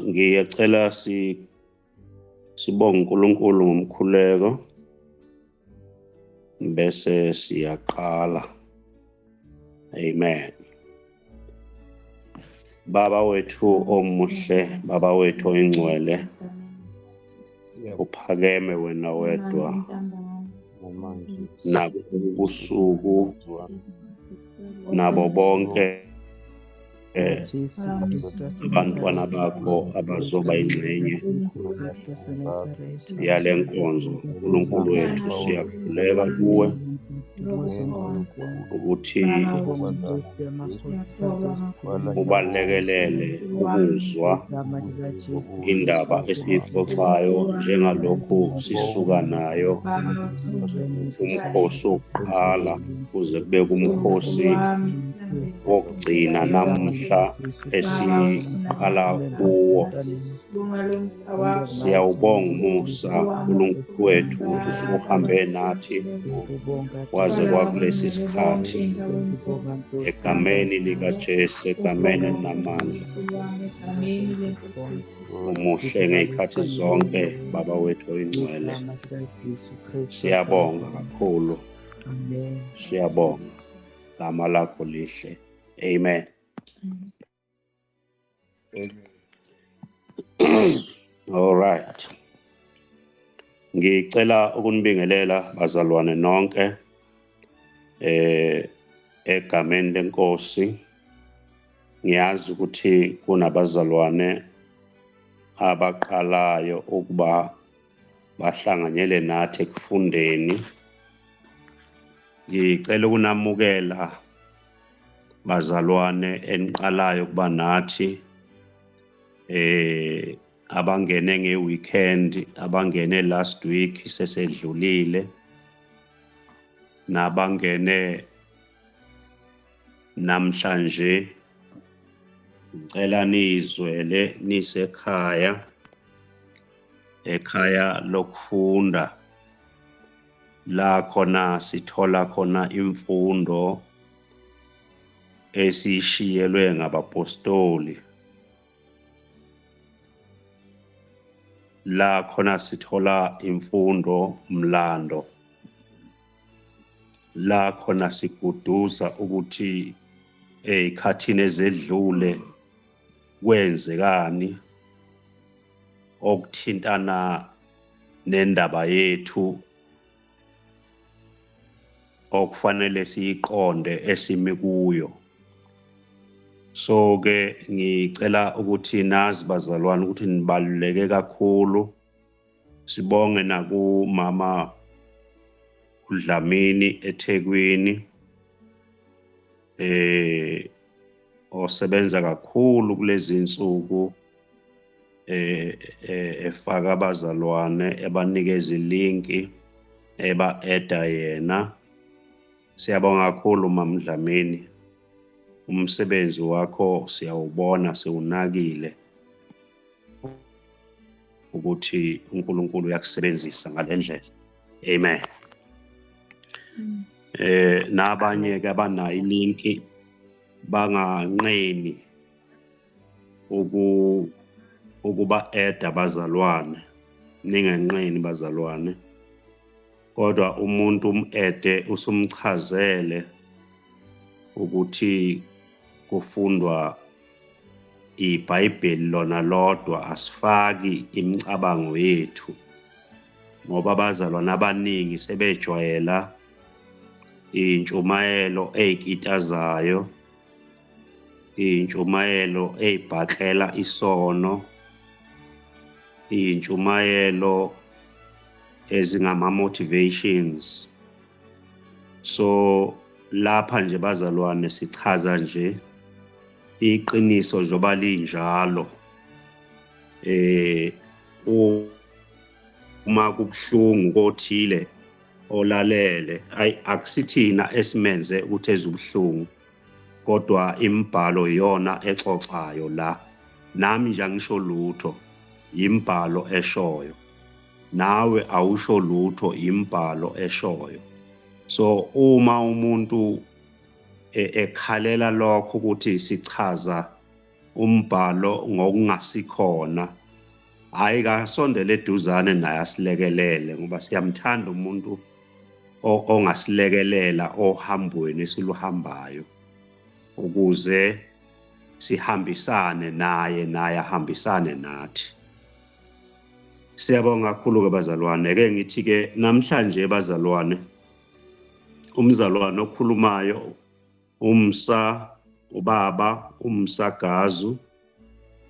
Ngiyacela sibonge uNkulunkulu ngomkhuleko bese siyaqala. Amen. Baba wethu omuhle, Baba wethu oyingcwele, uphakeme wena wedwa nabo ubusuku nabo bonke abantwana bakho abazoba ingxenye yale nkonzo. uNkulunkulu wethu, siyakhuleka kuwe ukuthi ubalekelele ukuzwa indaba esiyixoxayo njengalokhu sisuka nayo umkhosi wokuqala kuze kube kumkhosi wokugcina namuhla esiqala kuwo. Siyawubonga umusa uNkulunkulu wethu ukuthi usuhambe nathi waze kwakulesi sikhathi, egameni likaJesu, egameni elinamandla. Umuhle ngey'khathi zonke, Baba wethu oyingcwele. Siyabonga kakhulu, siyabonga, gama lakho lihle. Amen. All right. Ngicela ukunibingelela bazalwane nonke egameni lenkosi. Ngiyazi ukuthi kunabazalwane abaqalayo ukuba bahlanganyele nathi ekufundeni. Ngicela ukunamukela bazalwane eniqalayo kuba nathi, abangene ngeweekend, abangene last week sesedlulile, nabangene namhlanje. Ngicela nizwele nisekhaya, ekhaya lokufunda la khona sithola khona imfundo esishiyelwe ngabapostoli, la khona sithola imfundo mlando, la khona siguduza ukuthi ezikhathini ezedlule kwenzekani okuthintana nendaba yethu okufanele siyiqonde esimi kuyo. So ke ngicela ukuthi nazi bazalwane ukuthi nibaluleke kakhulu. Sibonge nakumama uDlamini eThekwini, osebenza kakhulu kulezi insuku, efaka abazalwane, ebanikeza ilinki, eba eda yena. Siyabonga kakhulu Mama Dlamini, umsebenzi wakho siyawubona, siwunakile ukuthi uNkulunkulu uyakusebenzisa ngalendlela. Amen. Nabanye ke abanayo ilinki banganqeni ukuba add abazalwane, ninganqeni bazalwane, kodwa umuntu umede usumchazele ukuthi kufundwa iBhayibheli lona lodwa, asifaki imicabango yethu, ngoba abazalwane abaningi sebejwayela intshumayelo eyikitazayo, intshumayelo eyibhakela isono, intshumayelo ezingama motivations. So lapha nje bazalwane sichaza nje iqiniso njengoba linjalo. Uma kubuhlungu kothile olalele, ayi akusithina esimenze ukuthi ezubuhlungu, kodwa imibhalo iyona exoxayo la. Nami nje angisho lutho, imibhalo eshoyo. Nawe awusho lutho, imibhalo eshoyo. So uma umuntu ekhalela lokho ukuthi sichaza umbhalo ngokungasikhona, hayi kasondele eduzane naye asilekelele, ngoba siyamthanda umuntu ongasilekelela ohambweni esiluhambayo ukuze sihambisane naye, naye ahambisane nathi. Siyabonga kakhulu ke bazalwane. Ke ngithi ke namhlanje bazalwane, umzalwane okhulumayo umsa ubaba uMsa Gazu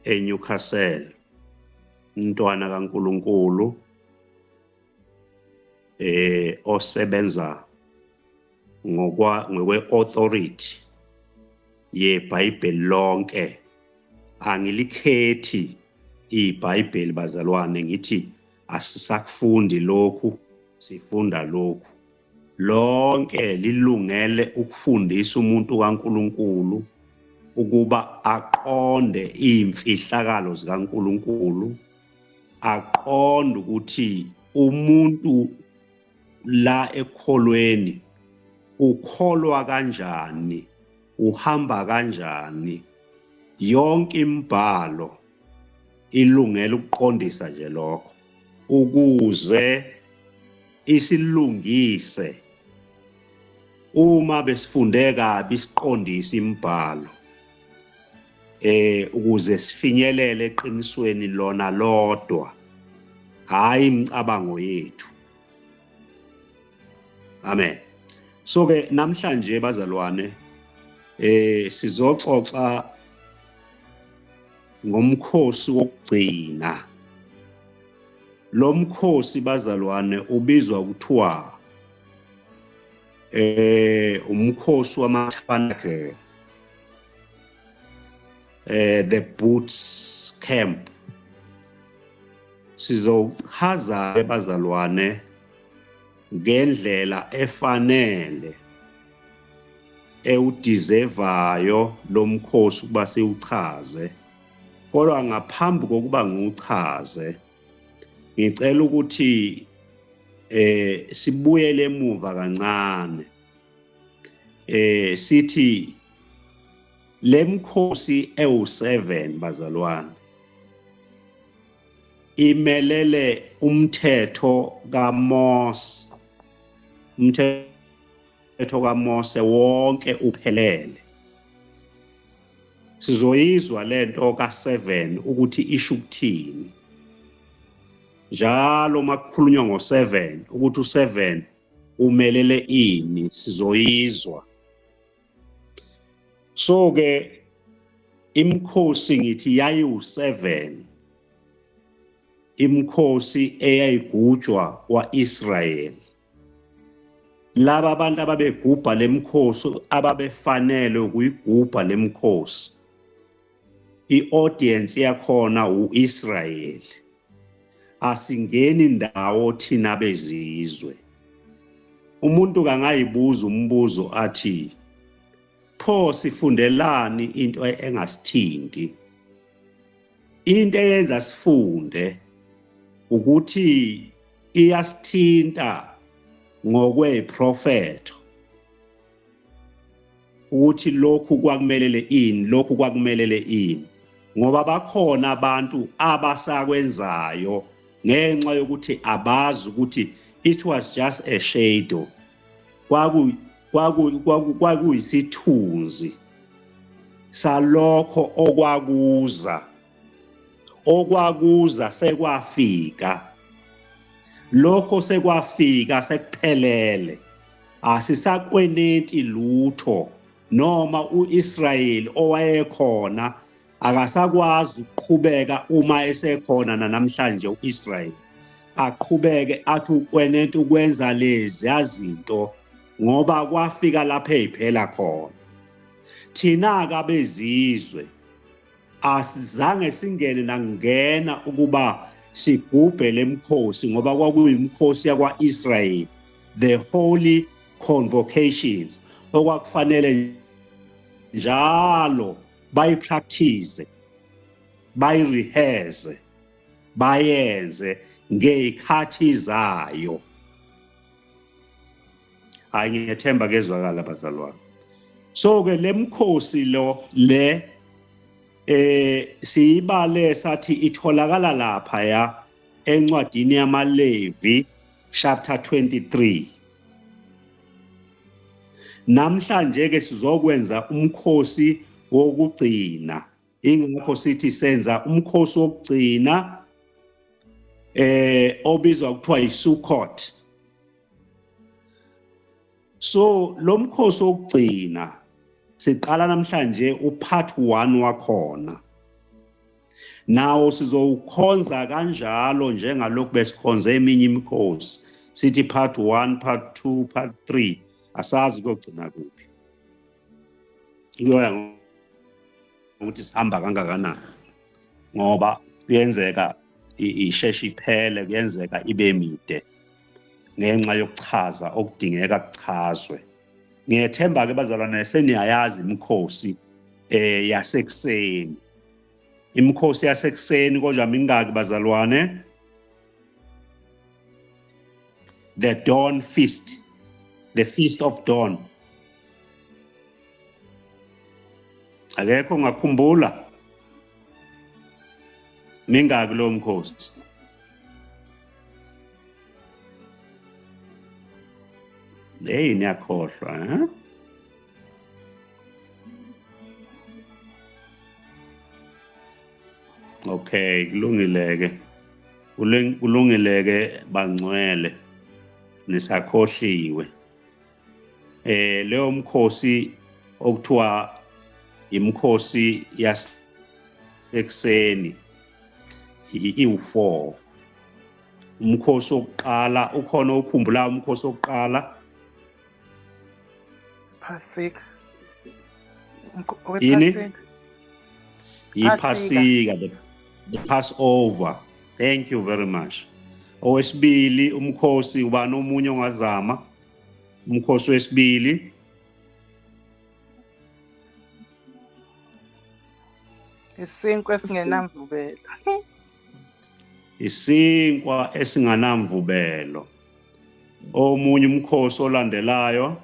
eNewcastle, umntwana kaNkuluNkulu osebenza ngokwe authority yeBhayibheli lonke. Angilikhethi iBhayibheli bazalwane, ngithi asisakufundi lokhu, sifunda lokhu. Lonke lilungele ukufundisa umuntu kaNkuluNkulu ukuba aqonde imfihlakalo zikaNkuluNkulu, aqonde ukuthi umuntu la ekholweni ukholwa kanjani, uhamba kanjani. Yonke imibhalo ilungele ukuqondisa nje lokho ukuze isilungise. Uma besifunde kabi siqondise imibhalo ukuze sifinyelele eqinisweni lona lodwa, hayi imicabango yethu. Amen. So ke namhlanje bazalwane sizoxoxa ngomkhosi wokugcina. Lo mkhosi bazalwane ubizwa kuthiwa umkhosi wama-tabernacle, the Boots Camp. Sizochaza bazalwane ngendlela efanele ewudizevayo lo mkhosi ukuba siwuchaze. Kodwa ngaphambi kokuba ngiwuchaze, ngicela ukuthi sibuyele emuva kancane. Sithi lemkhosi ewu7 bazalwane imelele umthetho kaMose, umthetho kaMose wonke uphelele. Sizoyizwa lento ka7 ukuthi isho ukuthini. Njalo makukhulunywa ngo7 ukuthi u7 umelele ini, sizoyizwa. So ke imikhosi ngithi yayiwu7, imikhosi eyayigujwa kwaIsrael. Laba abantu ababegubha lemikhosi, ababefanele ukuyigubha lemikhosi, iaudience yakhona uIsrael. Asingeni ndawo thina bezizwe. Umuntu kangayibuza umbuzo athi, pho sifundelani into engasithinti? Into eyenza sifunde ukuthi iyasithinta ngokweprofetho, ukuthi lokhu kwakumelele ini, lokhu kwakumelele ini, ngoba bakhona abantu abasakwenzayo ngenxa yokuthi abazi ukuthi it was just a shadow, kwakuyisithunzi salokho okwakuza, okwakuza sekwafika, lokho sekwafika sekuphelele, asisakweneti lutho. Noma uIsrayeli owayekhona akasakwazi ukuqhubeka uma esekhona namhlanje uIsrayeli aqhubeke athi ukweneta ukwenza lezi azinto, ngoba kwafika lapha eziphela khona. Thina kabezizwe asizange singene nangena ukuba sigubhe lemkhosi, ngoba kwakuyimkhosi yakwaIsrayeli, the holy convocations, okwakufanele njalo bayipractice, bayirehearse, bayenze ngezikhathi zayo. Hayi, ngiyethemba kezwakala bazalwane. So ke lemkhosi lo le Siyibale sathi itholakala lapha ya encwadini yamaLevi chapter 23. Namhlanje ke sizokwenza umkhosi wokugcina. Ingakho sithi senza umkhosi wokugcina obizwa kuthiwa iSukkot. So lo mkhosi wokugcina siqala namhlanje upart 1 wakhona. Nawo sizowukhonza kanjalo njengalokhu besikhonze eminye imikhosi. Sithi part 1, part 2, part 3. Asazi kuyogcina kuphi. Kuyoya ukuthi sihamba kangakanani. Ngoba kuyenzeka isheshe iphele, kuyenzeka ibe mide ngenxa yokuchaza okudingeka kuchazwe. Ngiyethemba ke bazalwane seniyayazi imikhosi yasekuseni. Imikhosi yasekuseni kodwa mingaki bazalwane? The dawn feast, the feast of dawn. Akekho ngakhumbula mingaki lo mkhosi? Hey, niyakhohlwa eh? Okay, kulungileke. Kulungileke bangcwele. Nisakhohliwe. Leyo mkhosi okuthiwa imkhosi yasekuseni iwu4. Umkhosi wokuqala ukhona ukhumbula umkhosi wokuqala? Pasika. Yini? Iphasika, the Passover. Thank you very much. Owesibili umkhosi ubani omunye ongazama? Umkhosi wesibili isinkwa esingenamvubelo. Isinkwa esinganamvubelo. Omunye umkhosi olandelayo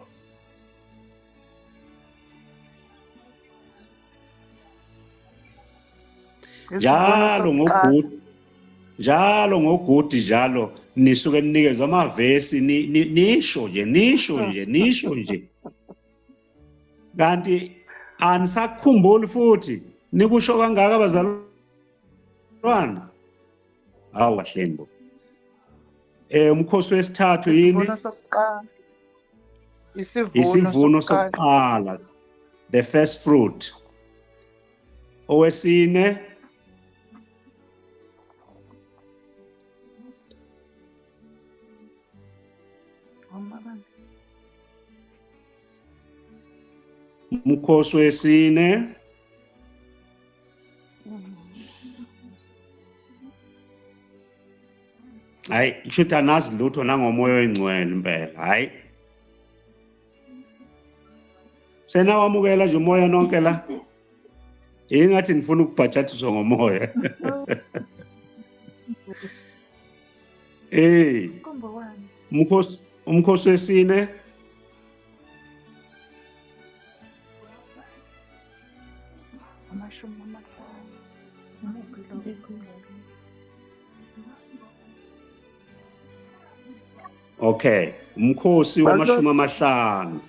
njalo ngogudu, njalo ngogudi, njalo nisuke nikezwe amavesi nisho nje nisho nje nisho nje, kanti anisakukhumbuli futhi nikusho kangaka bazalwane. Hawu kahleni bo. Umkhosi wesithathu yini? Isivuno sokuqala, the first fruit. Owesine umkhosi wesine hayi kusho anazi lutho nangomoya oyingcwele impela. Hayi senawamukela nje umoya nonke la, ingathi nifuna ukubhajathiswa ngomoya. Umkhosi wesine Okay, umkhosi wamashumi amahlanu.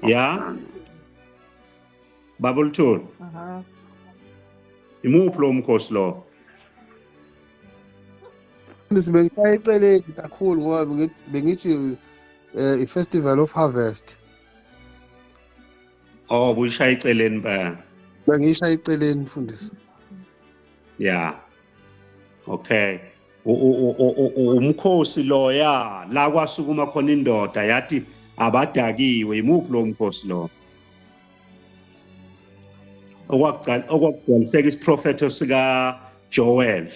Ya Baba Luthuli. Imuphi lo mkhosi lo? Bengishaya eceleni kakhulu ngoba bengithi i-Festival of Harvest. Oh, buyishaya eceleni ba. Bengishaya eceleni mfundisi. Yeah. Okay. Umkhosi loya la kwasukuma khona indoda yathi abadakiwe. Imuphi lo mkhosi lo? Okwakugcwaliseka isiprofetho sika Joel.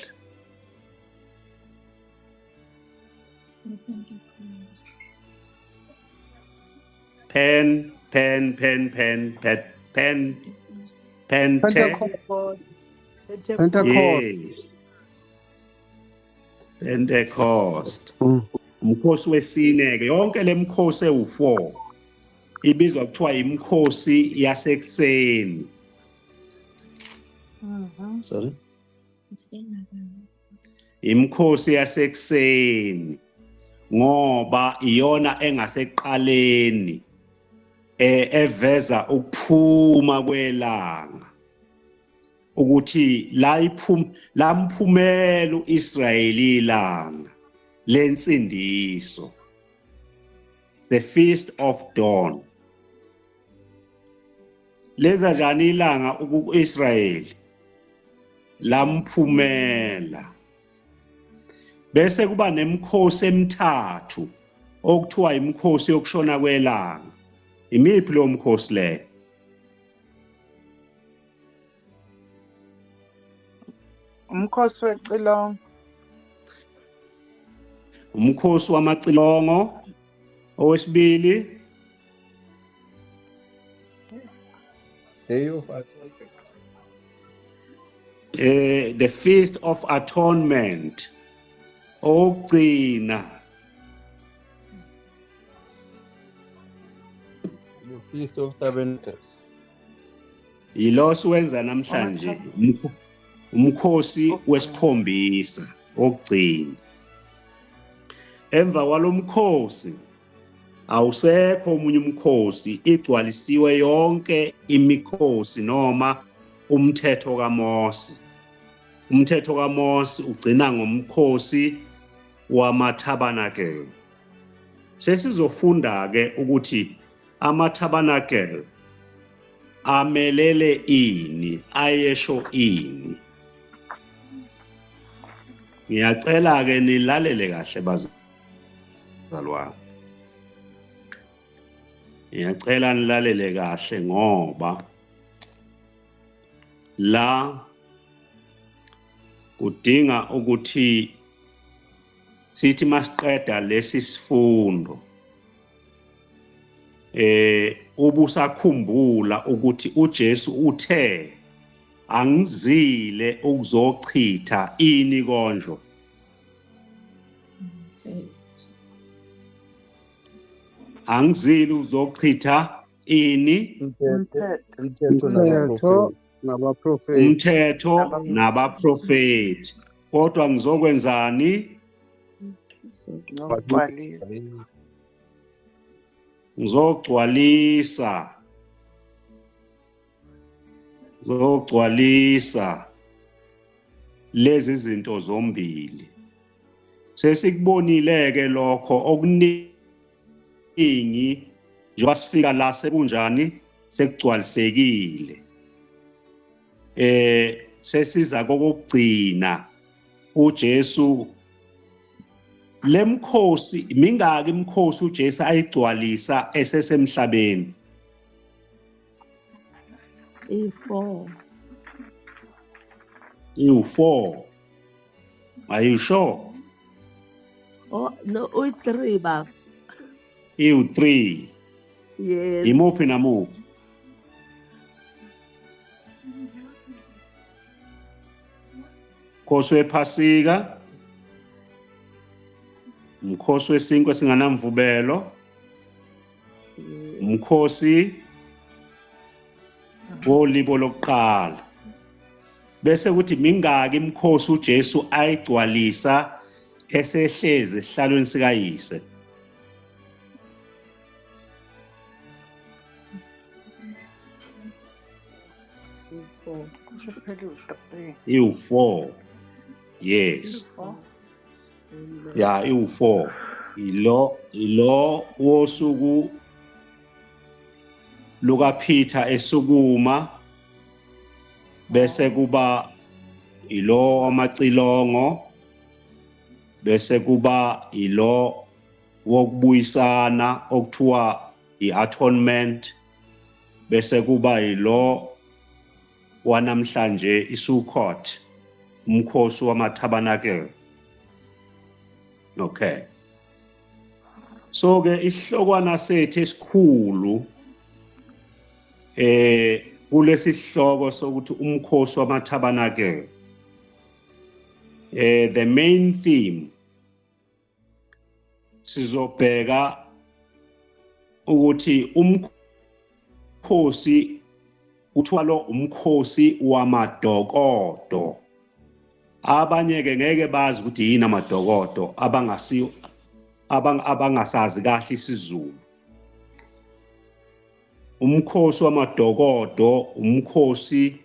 Pen pen pen pen pen pen Pentecost. Yes. Pentecost. Umkhosi wesine ke, yonke lemkhosi ewu4 ibizwa kuthiwa imkhosi yasekuseni. Sorry, imikhosi yasekuseni, ngoba iyona engaseqaleni eveza ukuphuma kwelanga, ukuthi la iphuma lamphumela uIsrayeli ilanga lensindiso, the feast of dawn. Lenza njani ilanga kuIsrayeli? Lamphumela. Bese kuba nemikhosi emithathu okuthiwa imikhosi yokushona kwelanga. Imiphi lo mkhosi leyo? Umkhosi wecilongo. Umkhosi wamacilongo. Owesibili, Day of Atonement. The Feast of Atonement. Okugcina, The Feast of Tabernacles. Yilo siwenza namhlanje, umkhosi wesikhombisa, okugcina. Emva kwalomkhosi awusekho omunye umkhosi, igcwalisiwe yonke imikhosi noma umthetho kaMose. Umthetho kaMose ugcina ngomkhosi wama-tabernacle. Sesizofunda ke ukuthi ama-tabernacle amelele ini, ayesho ini. Ngiyacela ke nilalele kahle bazalwane. Ngiyacela nilalele kahle ngoba la kudinga ukuthi sithi masiqeda lesi sifundo ubusakhumbula ukuthi uJesu uthe angizile ukuzochitha ini kondlo. Angizile ukuzochitha ini? Umthetho nabaprofethi. Umthetho nabaprofethi. Kodwa ngizokwenzani? Ngizogcwalisa. Ngizogcwalisa lezi zinto zombili. Sesikubonile ke lokho okuningi njengoba sifika la sekunjani, sekugcwalisekile. Sesiza kokugcina uJesu lemkhosi, mingaki imkhosi uJesu ayigcwalisa esesemhlabeni? I4. I4. Are you sure? Oh no, u3 baba. I3. Yes. Imuphi namuphi? Mkhosi wePhasika, mkhosi wesinkwa esinganamvubelo, mkhosi wolibo lokuqala. Bese kuthi mingaki imkhosi uJesu ayigcwalisa esehlezi esihlalweni sikayise? Iwu4. Yes. Ya, iwu4. Ilo wosuku luka Peter esukuma, bese kuba ilo amacilongo, bese kuba ilo wokubuyisana okuthiwa i-atonement, bese kuba ilo wanamhlanje iSukkot, umkhosi wama-tabernacle. Okay, so ke isihlokwana sethu esikhulu kulesi sihloko sokuthi umkhosi wama-tabernacle, the main theme sizobheka ukuthi umkhosi Kuthiwa lo umkhosi wamadokodo. Abanye ke ngeke bazi ukuthi yini amadokodo, abangasiyo abangasazi kahle isiZulu. Umkhosi wamadokodo umkhosi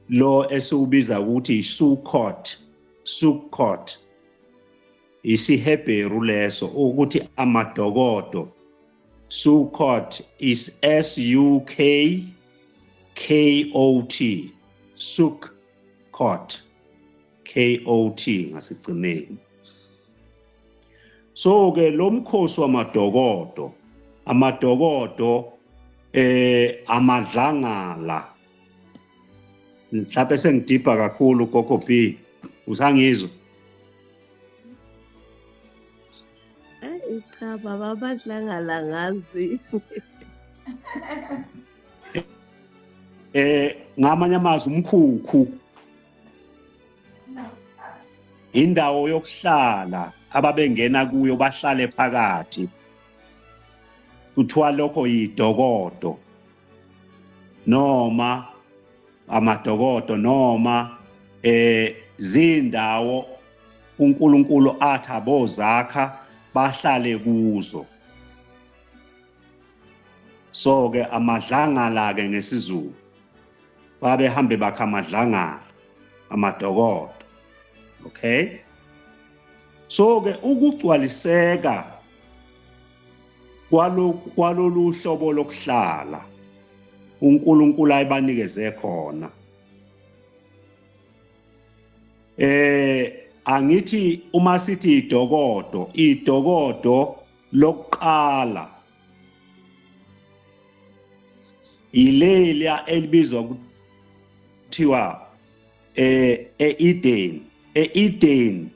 lo esiwubiza ukuthi iSukkot, Sukkot isiHebheru leso, ukuthi amadokodo. Sukkot is S U K K O T, Sukkot, K O T ngasigcineni. So ke lo mkhosi wamadokodo, amadokodo amadlangala. Mhlawumbe sengidibha kakhulu Gogo B, usangizwa? Cha baba, amadlangala ngazi. Ngamanye amazwi umkhukhu, indawo yokuhlala ababengena kuyo bahlale phakathi, kuthiwa lokho yidokodo noma amadokodo noma zindawo uNkulunkulu athi abozakha bahlale kuzo. So ke amadlangala ke ngesiZulu babehambe bakha amadlangala, amadokodo. Okay, so ke ukugcwaliseka kwalolu hlobo lokuhlala uNkulunkulu ayibanikeze khona, angithi uma sithi idokodo, idokodo lokuqala ileliya elibizwa kuthiwa eEden, eEden,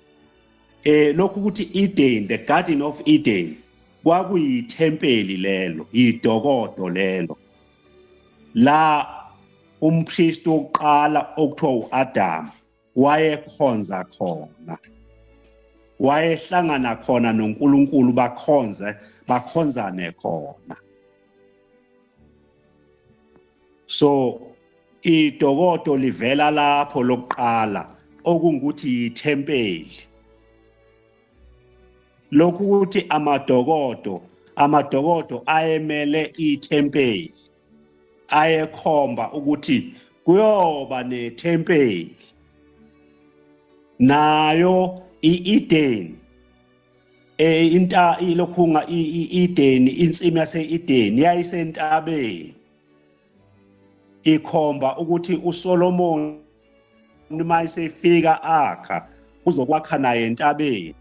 lokhu ukuthi Eden, the Garden of Eden, kwakuyithempeli lelo, idokodo lelo la umpristi wokuqala okuthiwa uAdam wayekhonza khona, wayehlangana khona noNkulunkulu, bakhonze, bakhonzane khona. So idokodo livela lapho lokuqala, okungukuthi ithempeli. Lokhu ukuthi amadokodo, amadokodo ayemele ithempeli, ayekhomba ukuthi kuyoba nethempeli. Nayo iEden, inta ilokhunga iEden, insimi yaseEden yayisentabeni, ikhomba ukuthi uSolomon uma esefika akha uzokwakha naye entabeni,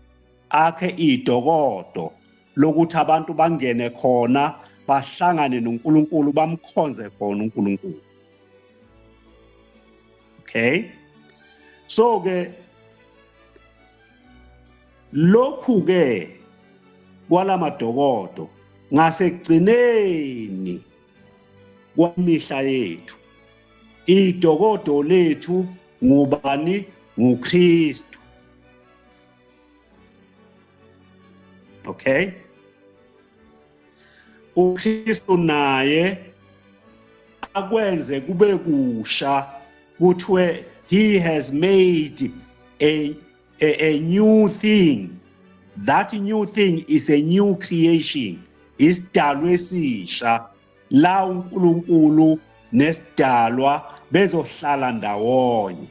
akhe idokodo lokuthi abantu bangene khona bahlangane noNkulunkulu, bamkhonze khona uNkulunkulu. Okay, so ke lokhu ke kwalamadokodo ngasekugcineni kwamihla yethu, idokodo lethu ngubani? NguKristu. Okay, uKristu naye akwenze kube kusha, kuthiwe he has made a new thing. That new thing is a new creation, isidalwa esisha la uNkulunkulu nesidalwa bezohlala ndawonye.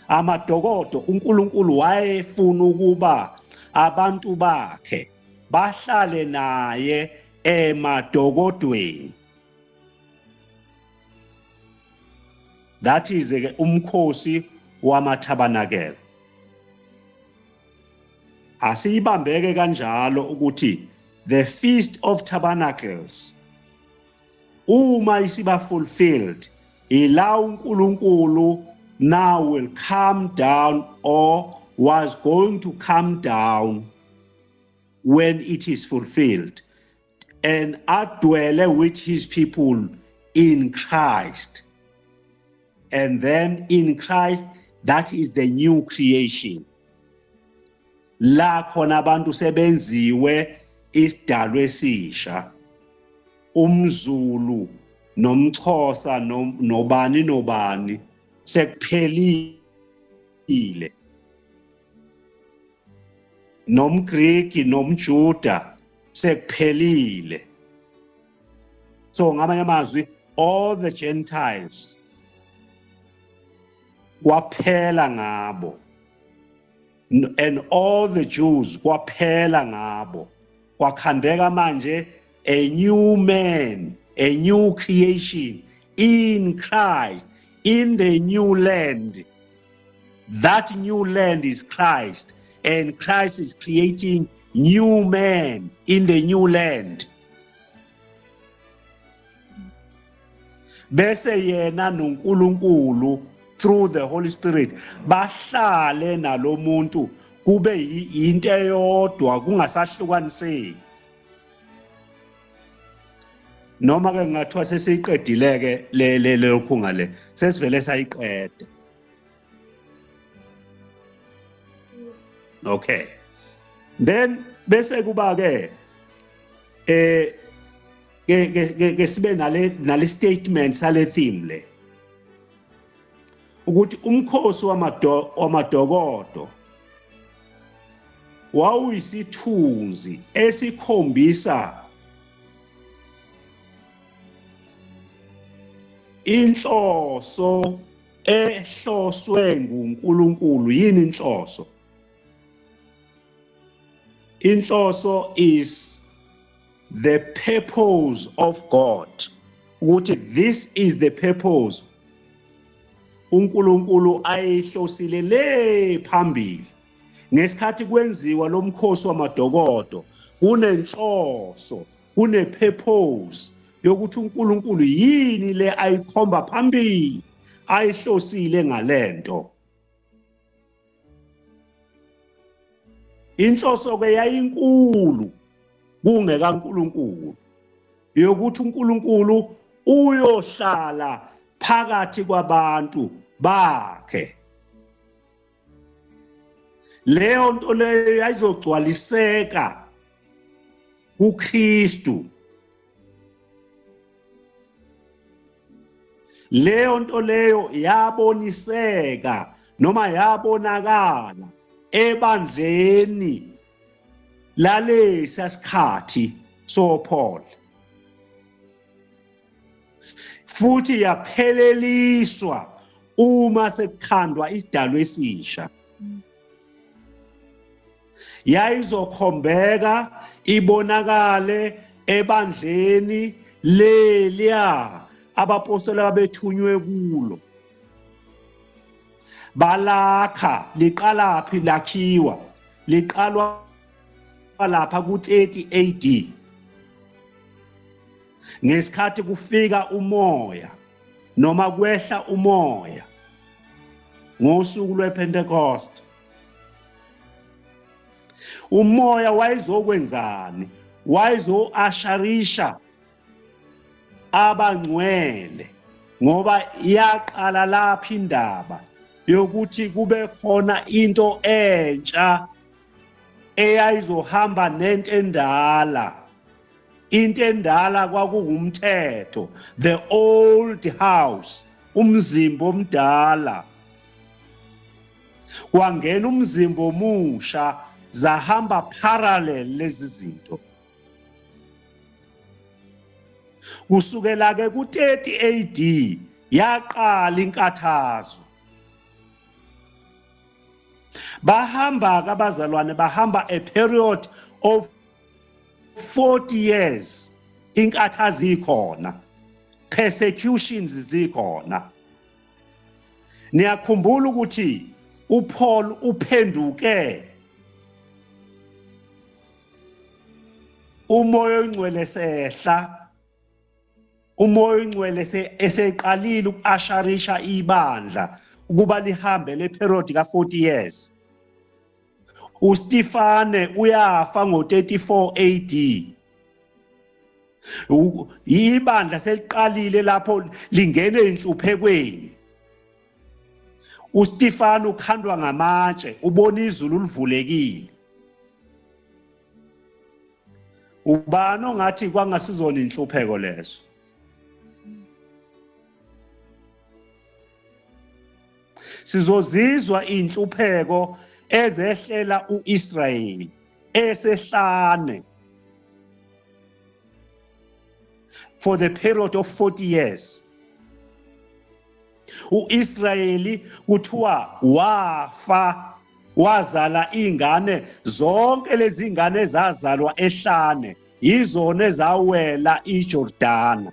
Amadokodo uNkulunkulu wayefuna ukuba abantu bakhe bahlale naye emadokodweni. That is ke umkhosi wamathabanakele. Asiyibambeke kanjalo ukuthi the Feast of Tabernacles uma isiba fulfilled, ila uNkulunkulu now will come down, or was going to come down when it is fulfilled, and adwele with his people in Christ. And then in Christ, that is the new creation. La khona abantu sebenziwe isidalwa esisha. UmZulu nomXhosa nobani nobani, sekuphelile, nomGriki nomJuda sekuphelile. So ngamanye amazwi, all the Gentiles kwaphela ngabo, and all the Jews kwaphela ngabo. Kwakhandeka manje a new man, a new creation in Christ, in the new land. That new land is Christ, and Christ is creating new man in the new land. Bese yena noNkulunkulu through the Holy Spirit bahlale nalomuntu, kube into eyodwa, kungasahlukaniseki. Noma ke ngathiwa sesiyiqedile ke le le lokhu ngale, sesivele sayiqeda. Okay, then bese kuba ke ke sibe nale statement sale theme le, ukuthi umkhosi wamadokodo wawuyisithunzi esikhombisa inhloso ehloswe nguNkulunkulu. Yini inhloso? Inhloso is the purpose of God, ukuthi this is the purpose uNkulunkulu ayihlosile le phambili. Ngesikhathi kwenziwa lomkhosi wamadokodo, kunenhloso, kune-purpose yokuthi uNkulunkulu yini le ayikhomba phambili, ayihlosile ngalento. Inhloso ke yayinkulu kungekaNkulunkulu, yokuthi uNkulunkulu uyohlala phakathi kwabantu bakhe. Leyo nto leyo yayizogcwaliseka kuKristu. Leyo nto leyo yaboniseka noma yabonakala ebandleni lalesa sikhathi soPaul, futhi yapheleliswa uma sekukhandwa isidalwa esisha. Yayizokhombeka ibonakale ebandleni leliya abapostoli ababethunywe kulo. Balakha, liqalaphi lakhiwa? Liqalwa lapha ku-30 AD, ngesikhathi kufika umoya noma kwehla umoya ngosuku lwePentecost. Umoya wayezokwenzani? Wayezo-asharisha abangcwele, ngoba yaqala lapha indaba yokuthi kube khona into entsha eyayizohamba nento endala. Into endala kwakuwumthetho, the old house, umzimba omdala. Kwangena umzimba omusha, zahamba parallel lezi zinto. Kusukela ke ku-30 AD yaqala inkathazo. Bahamba ke abazalwane, bahamba a period of 40 years, inkathazo ikhona, persecutions zikhona. Niyakhumbula ukuthi uPaul uphenduke umoya oyingcwele sehla, umoya oyingcwele eseqalile uku-asharisha ibandla ukuba lihambe le period ka-40 years. uStefane uyafa ngo-34 AD. Ibandla seliqalile lapho lingene enhluphekweni. uStefane ukhandwa ngamatshe, ubona izulu livulekile. Ubani ongathi kwangasizona inhlupheko lezo? Sizozizwa inhlupheko ezehlela uIsrayeli esehlane for the period of 40 years. uIsrayeli kuthiwa wafa wazala ingane, zonke lezi ngane ezazalwa ehlane yizona ezawela iJordana,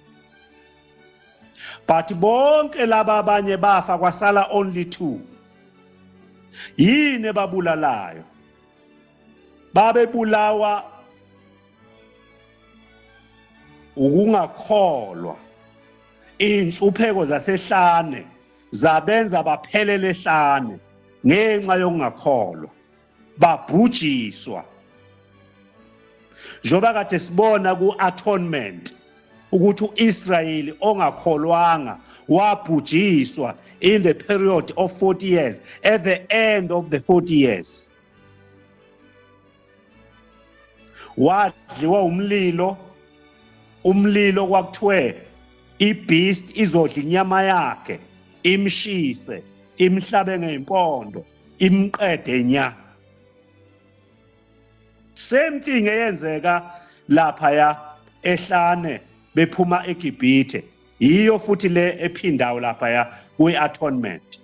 but bonke laba abanye bafa, kwasala only 2. Yini ebabulalayo? Babebulawa ukungakholwa. Inhlupheko zasehlane zabenza baphelele ehlane ngenxa yokungakholwa, babhujiswa. Njengoba kade sibona ku-atonement ukuthi uIsrayeli ongakholwanga wabhujiswa in the period of 40 years, at the end of the 40 years wadliwa umlilo. Umlilo kwakuthiwe ibeast izodla inyama yakhe, imshise, imhlabe ngeyimpondo, imqede nya. Same thing eyenzeka lapha ya ehlane bephuma eGibhithe, yiyo futhi le ephindayo lapha ya kwi-atonement.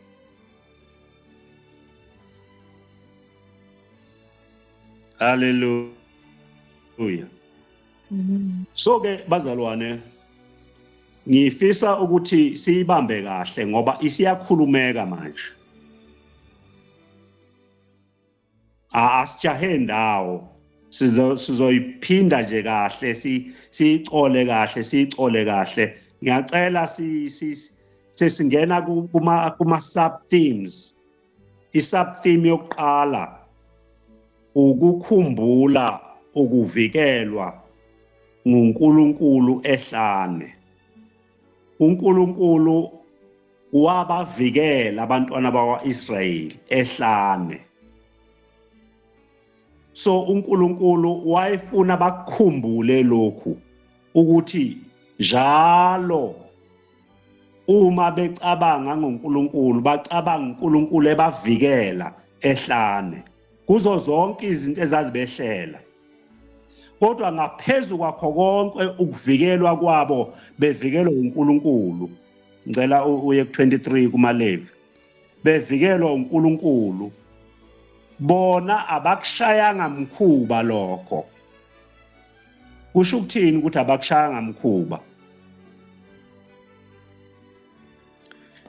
Hallelujah. So ke bazalwane, ngifisa ukuthi siyibambe kahle ngoba isiyakhulumeka manje. Asijahe ndawo, sizoyiphinda nje kahle, siyicole kahle, siyicole kahle. Ngiyacela sesingena kuma sub themes. I sub theme yokuqala ukukhumbula ukuvikelwa nguNkulunkulu ehlane. uNkulunkulu wabavikela abantwana bakwaIsrayeli ehlane. So uNkulunkulu wayefuna bakukhumbule lokhu, ukuthi njalo uma becabanga ngoNkulunkulu bacabanga uNkulunkulu ebavikela ehlane kuzo zonke izinto ezazibehlela. Kodwa ngaphezu kwakho konke ukuvikelwa kwabo bevikelwa uNkulunkulu. Ngicela uye ku-23 kumaLevi. Bevikelwa uNkulunkulu, bona abakushayanga mkhuba lokho. Kusho ukuthini ukuthi abakushayanga mkhuba?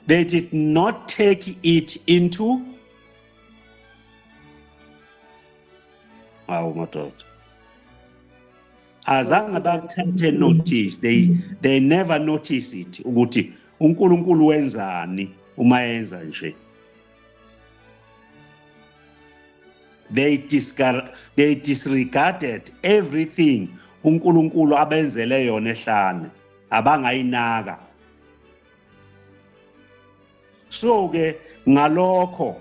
They did not take it into, awu madoda, azange bakuthathe notice. They never notice it ukuthi uNkulunkulu wenzani uma yenza nje. They disregarded everything uNkulunkulu abenzele yona ehlane, abangayinaka. So ke ngalokho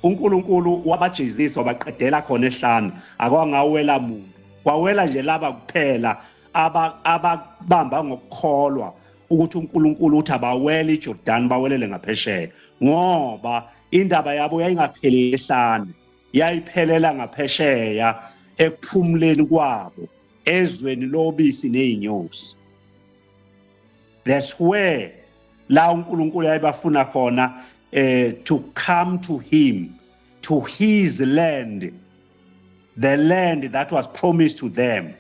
uNkulunkulu wabajezisa, wabaqedela khona ehlane, akwangawela muntu, kwawela nje laba kuphela ababamba ngokukholwa ukuthi uNkulunkulu uthi abawele iJordan, bawelele ngaphesheya, ngoba indaba yabo yayingapheleli ehlane, yayiphelela ngaphesheya ekuphumuleni kwabo ezweni lobisi nezinyosi. That's where la uNkulunkulu ayebafuna khona, to come to him, to his land. The land that was promised to them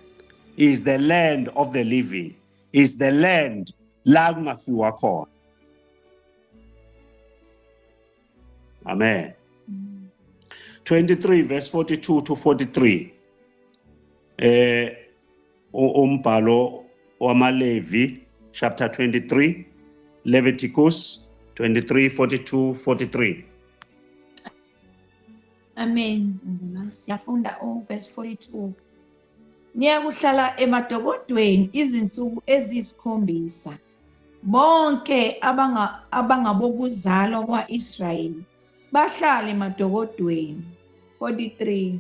is the land of the living, is the land la kungafiwa khona. Amen. 23 verse 42 to 43. Umbhalo wamaLevi chapter 23, Leviticus 23 42 43. Amen. Siyafunda verse 42. Niyakuhlala emadokodweni izinsuku eziyisikhombisa. Bonke abangabokuzalwa kwaIsrayeli bahlale emadokodweni. 43.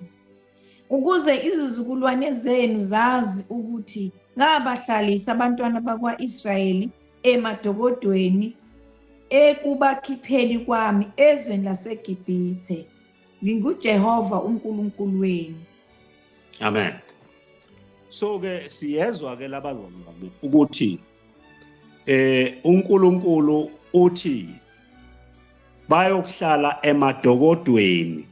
Ukuze izizukulwane zenu zazi ukuthi ngabahlalisa abantwana bakwaIsrayeli emadokodweni ekubakhipheni kwami ezweni laseGibhithe. NginguJehova uNkulunkulu wenu. Amen. So ke siyezwa ke labazalwane ukuthi uNkulunkulu uthi bayokuhlala emadokodweni.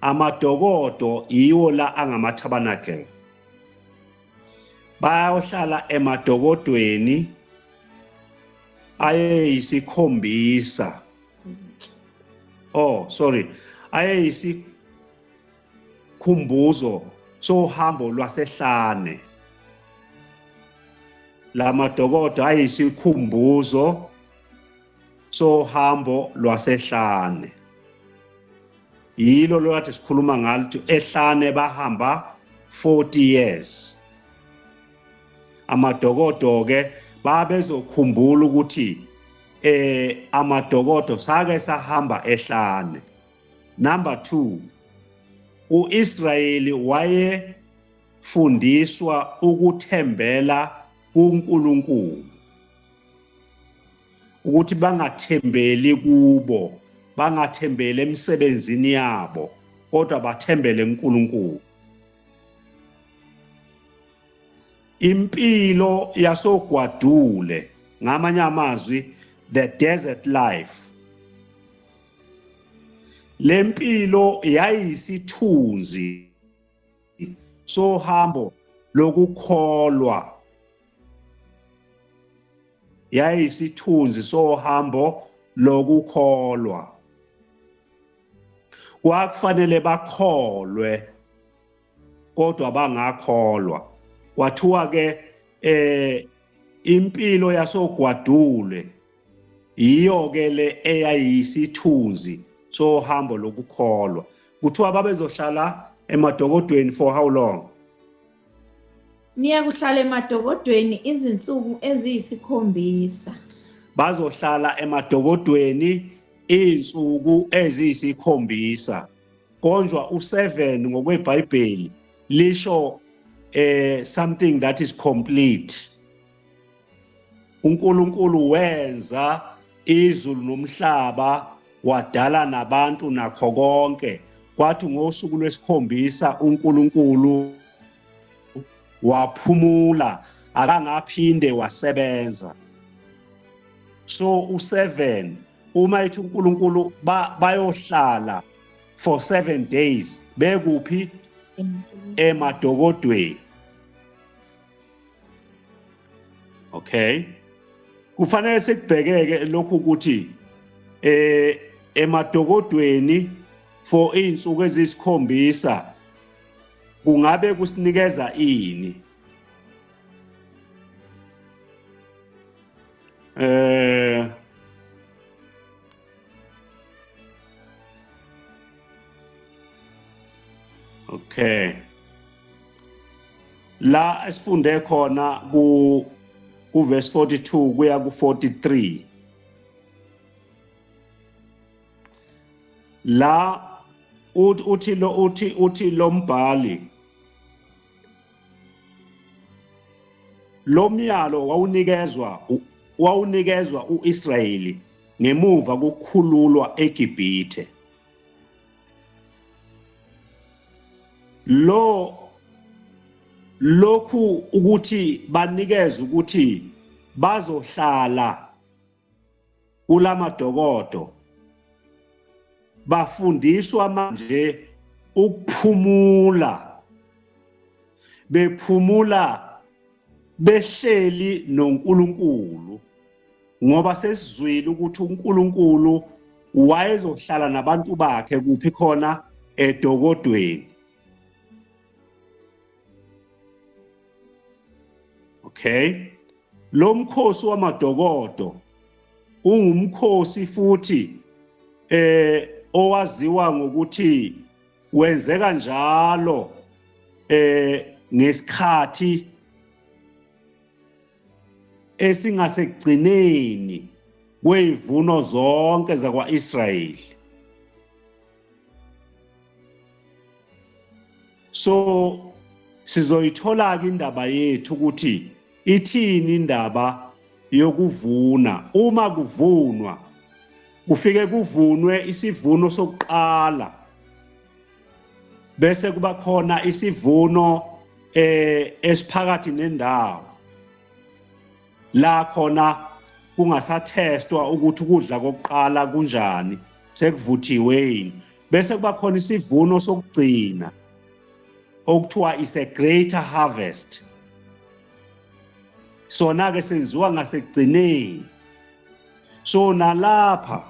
Amadokodo yiwo la angama-tabernacle. Bayohlala emadokodweni ayeyisikhombisa. Oh sorry, ayeyisikhumbuzo sohambo lwasehlane. Lamadokodo ayisikhumbuzo sohambo lwasehlane. Yilo lokade sikhuluma ngalo ukuthi ehlane bahamba 40 years. Amadokodo ke babezokhumbula ukuthi amadokodo sake sahamba ehlane. Number 2, uIsrayeli wayefundiswa ukuthembela kuNkulunkulu, ukuthi bangathembeli kubo, bangathembeli emsebenzini yabo, kodwa bathembele kuNkulunkulu. Impilo yasogwadule, ngamanye amazwi the desert life, lempilo yayisithunzi sohambo lokukholwa, yayisithunzi sohambo lokukholwa. Kwakufanele bakholwe kodwa bangakholwa. Kwathiwa ke impilo yasogwadule yiyo ke le eyayisithunzi sohambo lokukholwa. Kuthiwa babezohlala emadokodweni for how long? Niyakuhlala emadokodweni izinsuku eziyisikhombisa. Bazohlala emadokodweni izinsuku eziyisikhombisa. Konjwa u7 ngokweBhayibheli lisho something that is complete. uNkulunkulu wenza izulu nomhlaba, wadala nabantu nakho konke. Kwathi ngosuku lwesikhombisa uNkulunkulu waphumula, akangaphinde wasebenza. So u7 uma ethi uNkulunkulu bayohlala for 7 days bekuphi? Emadokodweni. Okay, kufanele sikubhekeke lokhu ukuthi emadokodweni for izinsuku eziyisikhombisa kungabe kusinikeza ini? Okay, la esifunde khona ku verse 42 kuya ku 43, la uthi lo uthi lombhali lo myalo wawunikezwa uIsrayeli ngemuva kokukhululwa eGibhithe. Lo lokhu ukuthi banikeze ukuthi bazohlala kulamadokodo, bafundiswa manje ukuphumula, bephumula behleli noNkulunkulu, ngoba sesizwile ukuthi uNkulunkulu wayezohlala nabantu bakhe kuphi khona? Edokodweni. Okay, lo mkhosi wamadokodo ungumkhosi futhi owaziwa ngokuthi wenzeka njalo ngesikhathi esingasekugcineni kwezivuno zonke zakwaIsrayeli. So sizoyithola ke indaba yethu ukuthi ithini indaba yokuvuna. Uma kuvunwa kufike kuvunwe isivuno sokuqala, bese kuba khona isivuno esiphakathi nendawo la khona kungasathestwa ukuthi ukudla kokuqala kunjani, sekuvuthiwe yini. Bese kuba khona isivuno sokugcina okuthiwa is a greater harvest. Sona ke senziwa ngasekugcineni. So nalapha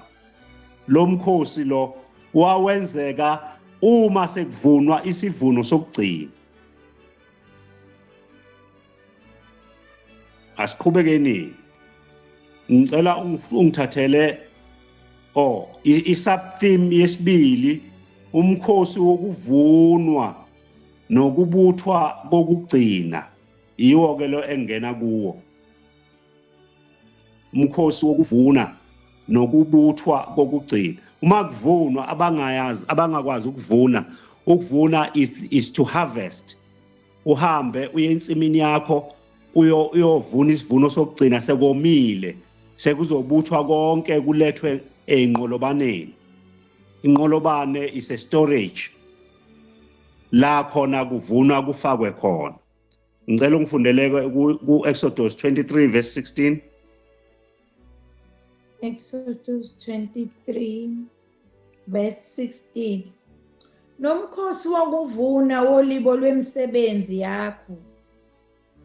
lo mkhosi lo wawenzeka uma sekuvunwa isivuno sokugcina. Asiqhubekeni, ngicela ungithathele i-sub theme yesibili, umkhosi wokuvunwa nokubuthwa kokugcina. Yiwo ke lo engena kuwo, umkhosi wokuvuna nokubuthwa kokugcina. Uma kuvunwa, abangayazi, abangakwazi ukuvuna, ukuvuna is to harvest. Uhambe uye ensimini yakho uyovuna isivuno sokugcina sekomile, sekuzobuthwa konke kulethwe ey'nqolobaneni. Inqolobane is a storage la khona kuvunwa kufakwe khona. Ngicela ungifundeleke ku-Exodus 23 verse 16. Exodus 23 verse 16. Nomkhosi wokuvuna wolibo lwemisebenzi yakho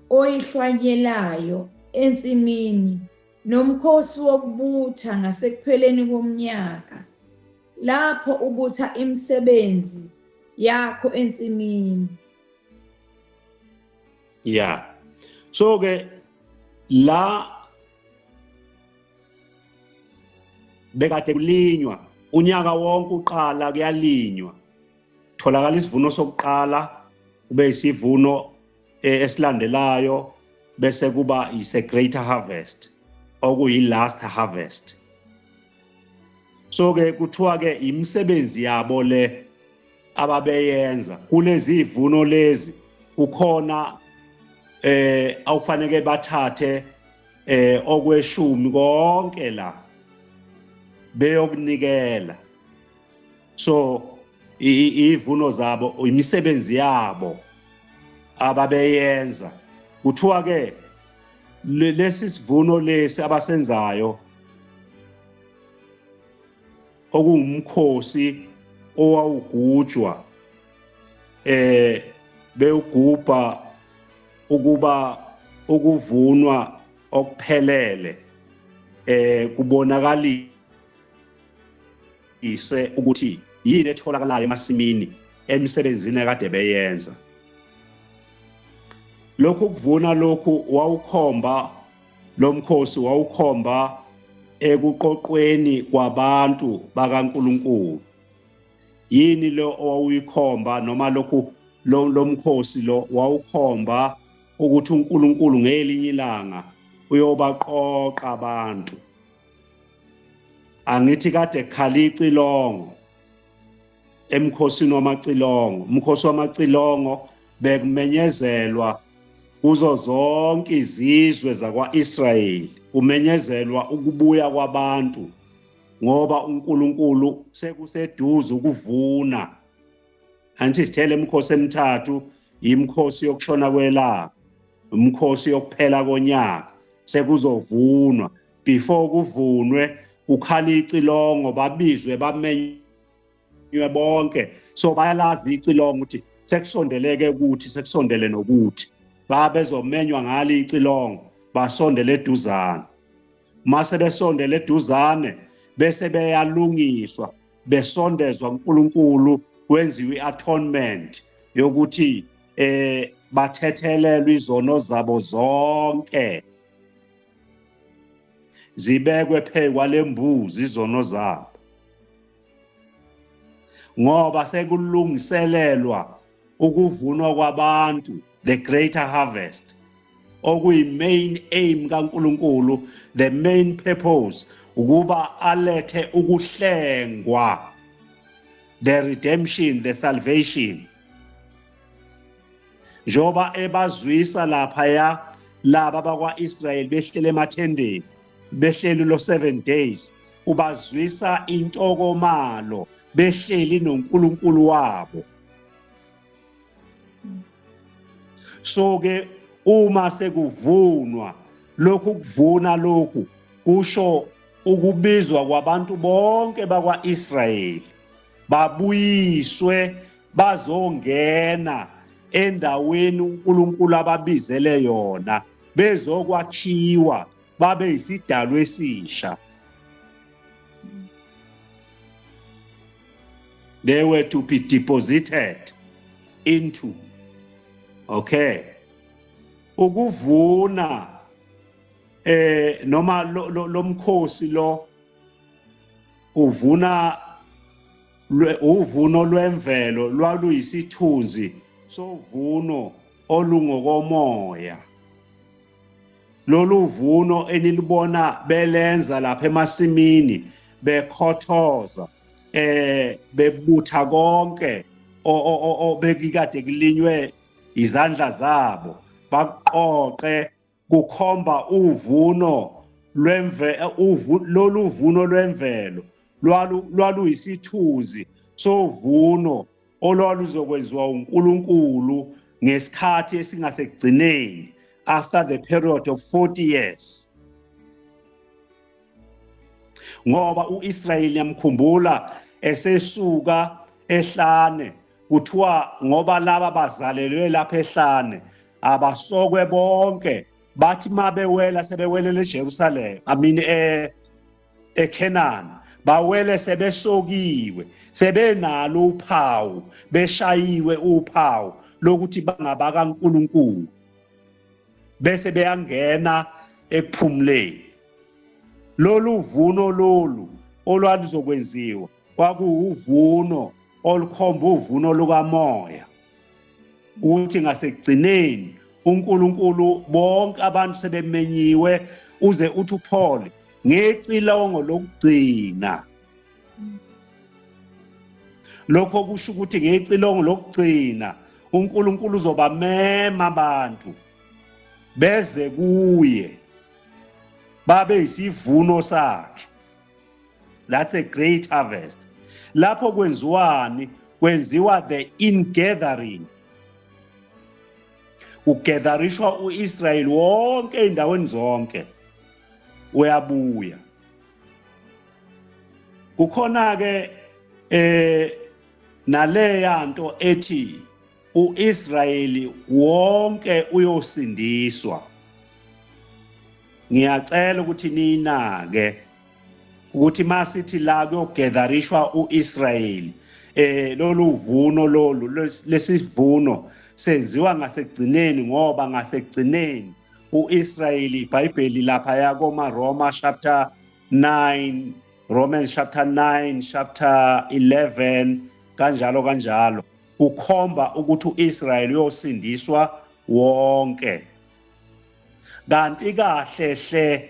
oyihlwanyelayo ensimini, nomkhosi wokubutha ngasekupheleni komnyaka, lapho ubutha imisebenzi yakho ensimini. Yeah, so ke la bekade kulinywa unyaka wonke, uqala kuyalinywa, tholakala isivuno sokuqala, kube isivuno esilandelayo, bese kuba is a greater harvest, okuyi last harvest. So ke kuthiwa ke imisebenzi yabo le ababeyenza kulezi ivuno lezi, kukhona awufanele bathathe okweshumi konke la beyokunikela. So ivuno zabo, imisebenzi yabo ababeyenza, kuthiwa ke lesi sivuno lesi abasenzayo okuwumkhosi owawugujwa, bewugubha ukuba ukuvunwa okuphelele, kubonakalise ukuthi yini etholakalayo emasimini emsebenzini ekade beyenza. Lokhu kuvuna lokhu wawukhomba, lomkhosi wawukhomba ekuqoqweni kwabantu bakaNkuluNkulu. Yini lo owawuyikhomba, noma lokhu lomkhosi lo wawukhomba ukuthi uNkulunkulu ngelinye ilanga uyobaqoqa abantu. Angithi kade khala icilongo emkhosini wamacilongo. Umkhosi wamacilongo bekumenyezelwa kuzo zonke izizwe zakwa-Israyeli, kumenyezelwa ukubuya kwabantu ngoba uNkulunkulu sekuseduze ukuvuna. Angithi sithele imikhosi emithathu, imikhosi yokushona kwelanga, umkhosi yokuphela konyaka, sekuzovunwa. Before kuvunwe kukhala icilongo, babizwe bamenywe bonke. So bayalazi icilongo ukuthi sekusondeleke ukuthi sekusondele nokuthi babezomenywa ngalo icilongo, basondele eduzane. Mase besondele eduzane bese beyalungiswa, besondezwa kuNkulunkulu, kwenziwe i-atonement yokuthi bathethelelwe izono zabo zonke, zibekwe phezu kwalembuzi izono zabo, ngoba sekulungiselelwa ukuvunwa kwabantu, the greater harvest, okuyi main aim kaNkuluNkulu, the main purpose ukuba alethe ukuhlengwa, the redemption, the salvation, njoba ebazwisa lapha ya laba bakwa-Israyeli behlele emathendeni behleli lo 7 days, ubazwisa intokomalo behleli noNkulunkulu wabo. So ke uma sekuvunwa lokhu, kuvuna lokhu kusho ukubizwa kwabantu bonke bakwa-Israyeli babuyiswe bazongena endaweni uNkulunkulu ababizele yona, bezokwakhiwa babe isidalwa esisha. They were to be deposited into, okay, ukuvuna noma lomkhosi lo uvuna uvuno lwemvelo lwaluyisithunzi sovuno olungokomoya. Lolu vuno enilibona belenza lapha emasimini, bekhothoza, bebutha konke obekade kulinywe izandla zabo, baqoqe, kukhomba uvuno lwemve lolu vuno lwemvelo lwaluyisithunzi sovuno olwaluzokwenziwa uNkulunkulu ngesikhathi esingasekugcineni, after the period of 40 years. Ngoba uIsrayeli yamkhumbula esesuka ehlane, kuthiwa ngoba laba bazalelwe lapha ehlane abasokwe bonke, bathi mabewela sebewelele eJerusalem, I mean eKenani, bawele sebesokiwe, sebenalo uphawu, beshayiwe uphawu lokuthi bangabaka uNkulunkulu, bese beyangena ekuphumuleni. Lolu vuno lolu olwaluzokwenziwa kwakuwuvuno olukhomba uvuno lukamoya, ukuthi ngasekugcineni uNkulunkulu bonke abantu sebemenyiwe, uze uthi uPaul ngecilongo lokugcina. Lokho kusho ukuthi ngecilongo lokugcina uNkulunkulu uzobamema abantu beze kuye babe isivuno sakhe. That's a great harvest. Lapho kwenziwani? Kwenziwa the ingathering, ugatherishwa uIsrayeli wonke endaweni zonke, uyabuya. Kukhona ke naleya nto ethi uIsrayeli wonke uyosindiswa. Ngiyacela ukuthi ninake ukuthi masithi la kuyogatherishwa uIsrayeli, lolu vuno lolu lesivuno senziwa ngasekugcineni, ngoba ngasekugcineni uIsrayeli, iBhayibheli lapha yakoma Roma chapter 9, Romans chapter 9, chapter 11, kanjalo kanjalo, ukhomba ukuthi uIsrayeli uyosindiswa wonke. Kanti kahle hle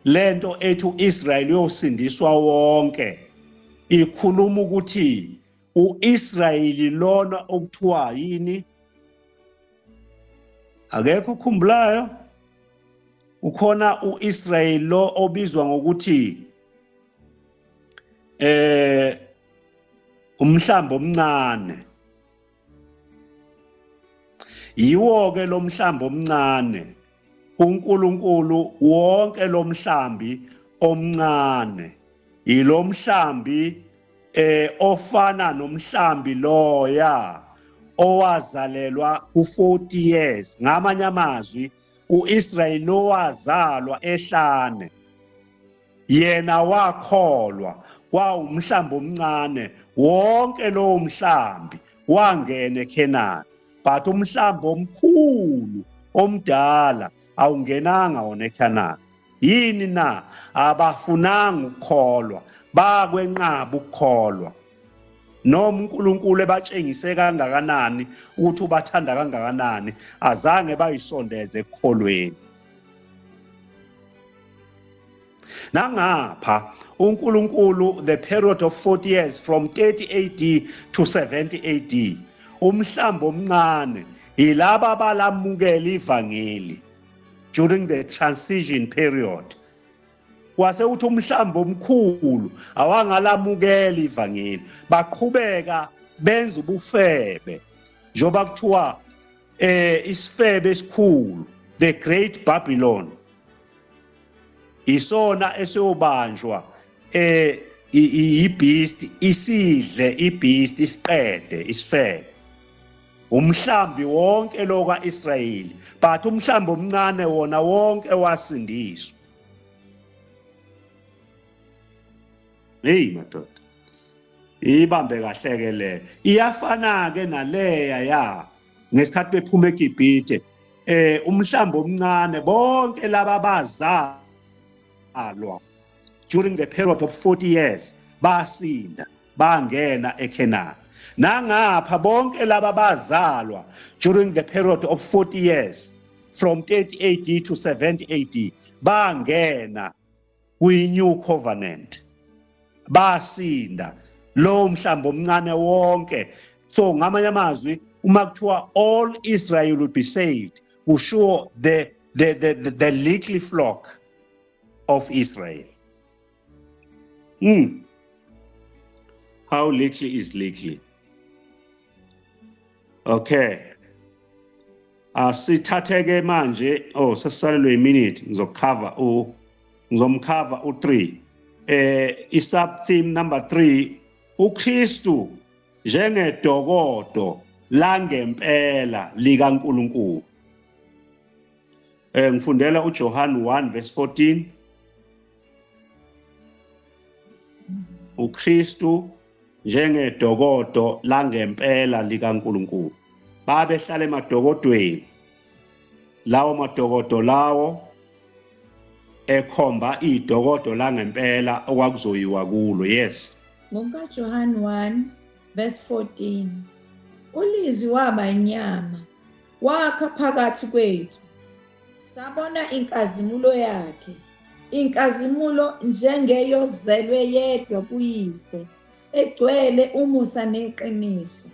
lento ethi uIsrayeli uyosindiswa wonke ikhuluma ukuthi uIsrayeli lona okuthiwa yini? Akekho ukhumbulayo? Ukhona uIsrayeli lo obizwa ngokuthi umhlambi omncane. Yiwo ke lo mhlambi omncane, uNkulunkulu wonke lo mhlambi omncane yilomhlambi ofana nomhlambi loya owazalelwa ku40 years. Ngamanye amazwi uIsrayeli lowazalwa ehlane, yena wakholwa, kwawumhlambi omncane, wonke lowo mhlambi wangena eKhenani, but umhlambi omkhulu omdala awungenanga wona eKhanani. Yini na? Abafunanga ukukholwa, bakwenqaba ukukholwa. Noma uNkulunkulu ebatshengise kangakanani ukuthi ubathanda kangakanani, azange bayisondeze ekukholweni. Nangapha uNkulunkulu, the period of 40 years from 30 AD to 70 AD, umhlambi omncane yilaba abalamukela ivangeli. during the transition period. Kwase uthi umhlambi omkhulu awangalamukela ivangeli, baqhubeka benza ubufebe, njengoba kuthiwa isifebe esikhulu, the great Babylon, isona esiyobanjwa ibeast, isidle ibeast, isiqede isifebe umhlambi wonke lo kaIsrayeli, but umhlambi omncane wona wonke wasindiswa. Hey madoda, ibambe kahle ke le, iyafana ke naleya ya ngesikhathi bephuma eGibhithe. Umhlambi omncane bonke laba bazalwa during the period of 40 years basinda bangena eKhenani. Nangapha bonke laba bazalwa during the period of 40 years from 30 AD to 70 AD bangena kwi New Covenant, basinda lo mhlambi omncane wonke. So ngamanye amazwi, uma kuthiwa all Israel will be saved, kushiwo the little flock of Israel. How little is little? Okay, asithatheke manje. Oh, sesisalelwe iminute, ngizocover u ngizomcover u3, i-sub theme number 3, uKristu njengedokodo langempela likaNkuluNkulu. Ngifundela uJohn 1 verse 14. uKristu njengedokodo langempela likaNkuluNkulu. Babehlala emadokodweni, lawo madokodo lawo ekhomba idokodo langempela okwakuzoyiwa kulo. Yes. NgokukaJohn 1 verse 14, ulizwi waba inyama, wakha phakathi kwethu, sabona inkazimulo yakhe, inkazimulo njengeyozelwe yedwa kuyise, egcwele umusa neqiniso.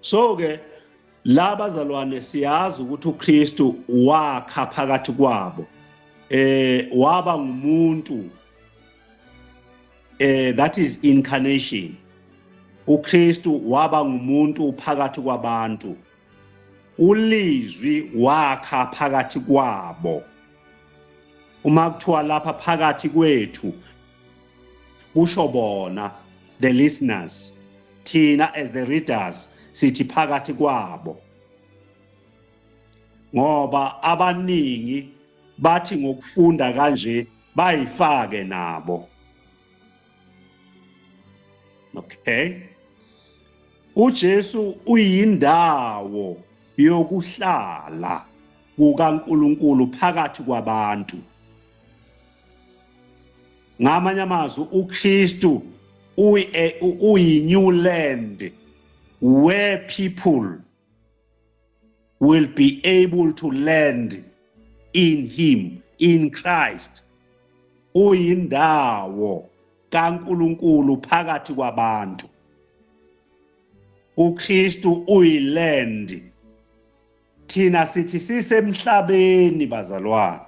So ke labazalwane, siyazi ukuthi uKristu wakha phakathi kwabo, waba ngumuntu, that is incarnation. uKristu waba ngumuntu phakathi kwabantu, ulizwi wakha phakathi kwabo. Uma kuthiwa lapha phakathi kwethu, kusho bona the listeners, thina as the readers sithi phakathi kwabo, ngoba abaningi bathi ngokufunda kanje bayifake nabo. Okay, uJesu uyindawo yokuhlala kukaNkuluNkulu phakathi kwabantu. Ngamanye amazwi, uKristu uyi new land where people will be able to land in him, in Christ. Uyindawo kaNkuluNkulu phakathi kwabantu. uKristu uyiland, thina sithi sisemhlabeni bazalwane.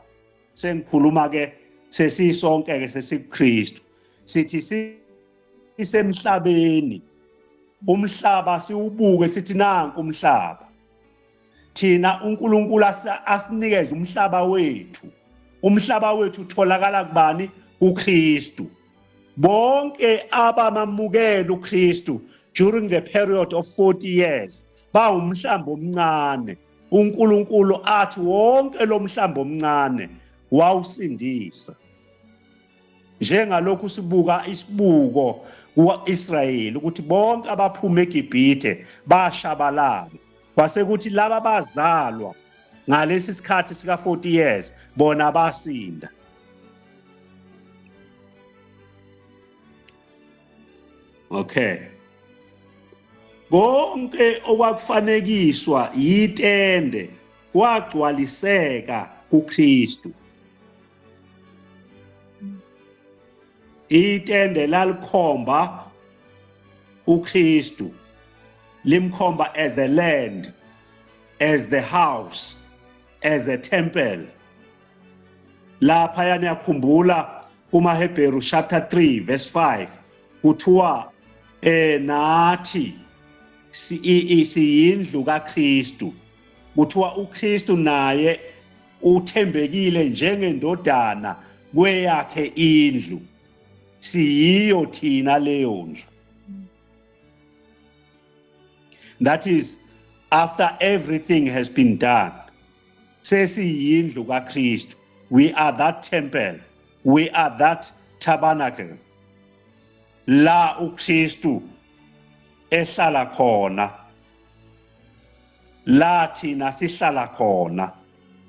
Sengikhuluma ke sesisonke ke sesikuKristu, sithi sisemhlabeni, umhlaba siwubuke sithi nanku umhlaba. Thina uNkulunkulu asinikeze umhlaba wethu. Umhlaba wethu utholakala kubani? KuKristu. Bonke abamamukela uKristu during the period of 40 years bawumhlambi omncane. uNkulunkulu athi wonke lo mhlambi omncane wawusindisa. Njengalokhu sibuka isibuko kuIsrayeli ukuthi bonke abaphuma eGibhithe bashabalala, kwase kuthi laba bazalwa ngalesi sikhathi sika 40 years bona basinda. Okay, konke okwakufanekiswa yitende kwagcwaliseka kuKristu. Itende lalikhomba uKristu, limkhomba as the land, as the house. as a temple. Lapha yaniyakhumbula kumaHebheru chapter 3 verse 5 kuthiwa nathi siyindlu kaKristu. Kuthiwa uKristu naye uthembekile njengendodana kweyakhe indlu, siyiyo thina leyo ndlu. That is after everything has been done, sesiyindlu kaKristu. We are that temple, we are that tabernacle la uKristu ehlala khona, la thina sihlala khona.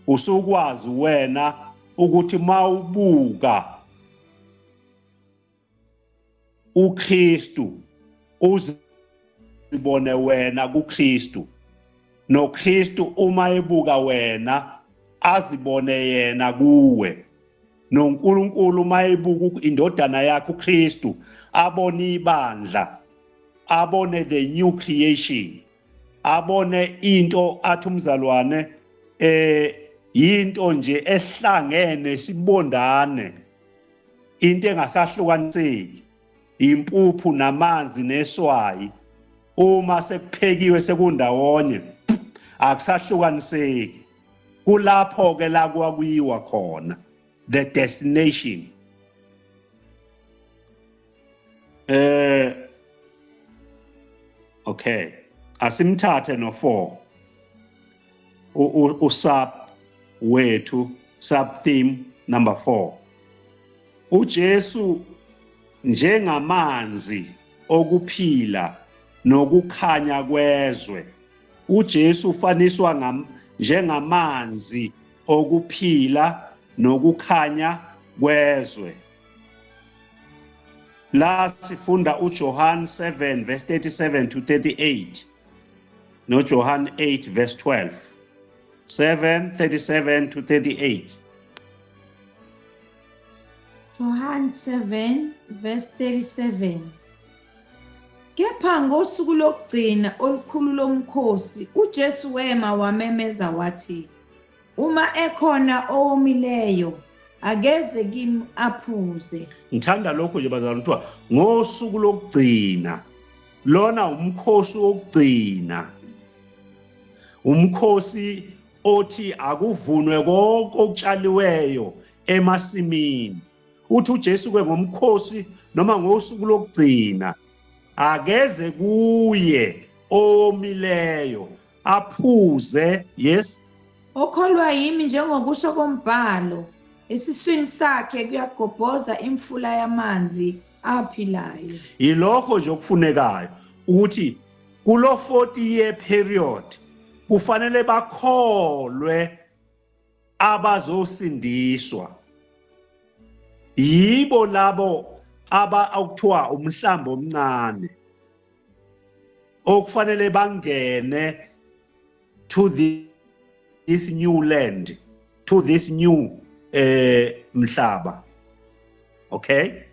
Usukwazi wena ukuthi mawubuka uKristu uzibone wena kuKristu, noKristu uma ebuka wena azibone yena kuwe, noNkulunkulu uma ebuka indodana yakhe uKristu abone ibandla, abone the new creation, abone into athi umzalwane yinto nje ehlangene sibondane, into engasahlukaniseki, impuphu namanzi neswayi. Uma sekuphekiwe sekundawonye akusahlukaniseki. Kulapho ke la kwakuyiwa khona, the destination. Okay, asimthathe no 4 usub wethu, sub theme number 4. uJesu njengamanzi okuphila nokukhanya kwezwe. uJesu ufaniswa njengamanzi okuphila nokukhanya kwezwe. La sifunda uJohn 7 verse 37 to 38 noJohn 8 verse 12. 7 37 to 38. John 7 verse 37. Kepha ngosuku lokugcina olukhulu lomkhosi uJesu wema wamemeza wathi, uma ekhona owomileyo akeze kimi aphuze. Ngithanda lokho nje bazalwane, kuthiwa ngosuku lokugcina, lona umkhosi wokugcina, umkhosi othi akuvunwe konke okutshaliweyo emasimini. Uthi uJesu ke ngomkhosi noma ngosuku lokugcina akeze kuye omileyo aphuze. Yes, okholwa yimi njengokusho kombhalo, esiswini sakhe kuyagobhoza imfula yamanzi aphilayo. Yilokho nje okufunekayo, ukuthi kulo 40 year period kufanele bakholwe abazosindiswa. Yibo labo aba okuthiwa umhlambo omncane okufanele bangene to this new land, to this new mhlaba. Okay,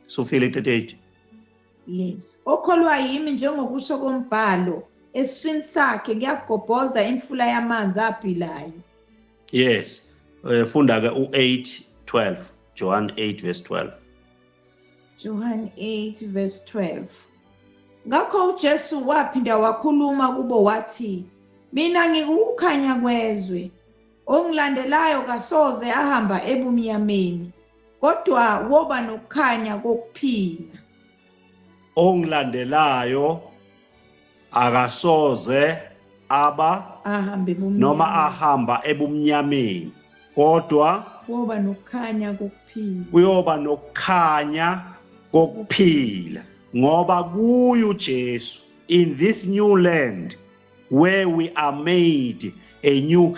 so feel it 38. Yes, okholwa yimi njengokusho kombhalo, esiswini sakhe kuyagobhoza imfula yamanzi aphilayo. Yes, funda ke u8:12, John 8 verse 12. John 8 verse 12. Ngakho uJesu waphinda wakhuluma kubo wathi, mina ngikukhanya kwezwe, ongilandelayo kasoze ahamba ebumnyameni, kodwa woba nokukhanya kokuphila. Ongilandelayo akasoze aba ahambe ebumnyameni, noma ahamba ebumnyameni, kodwa woba nokukhanya kokuphila. Kuyoba nokukhanya kokuphila, ngoba kuyo uJesu, in this new land where we are made a new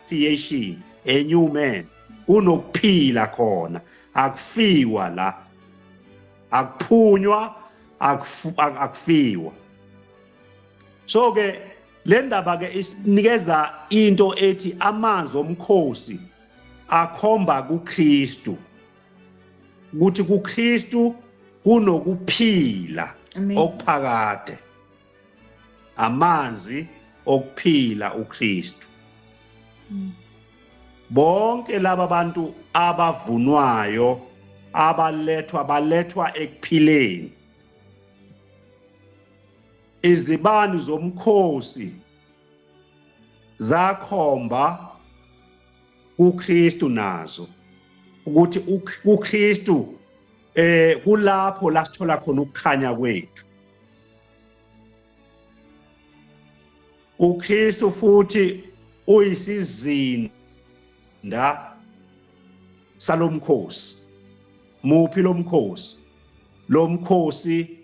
creation, a new man, kunokuphila khona. Akufiwa la, akuphunywa, akufiwa. So ke le ndaba ke isinikeza into ethi amanzi omkhosi akhomba kuKristu, ukuthi kuKristu kunokuphila okuphakade, amanzi okuphila uKristu. Bonke laba bantu abavunwayo abalethwa balethwa ekuphileni. Izibani zomkhosi zakhomba kuKristu nazo ukuthi kuKristu kulapho la sithola khona ukukhanya kwethu. uKristu futhi uyisizinda salomkhosi. Muphi lomkhosi? Lomkhosi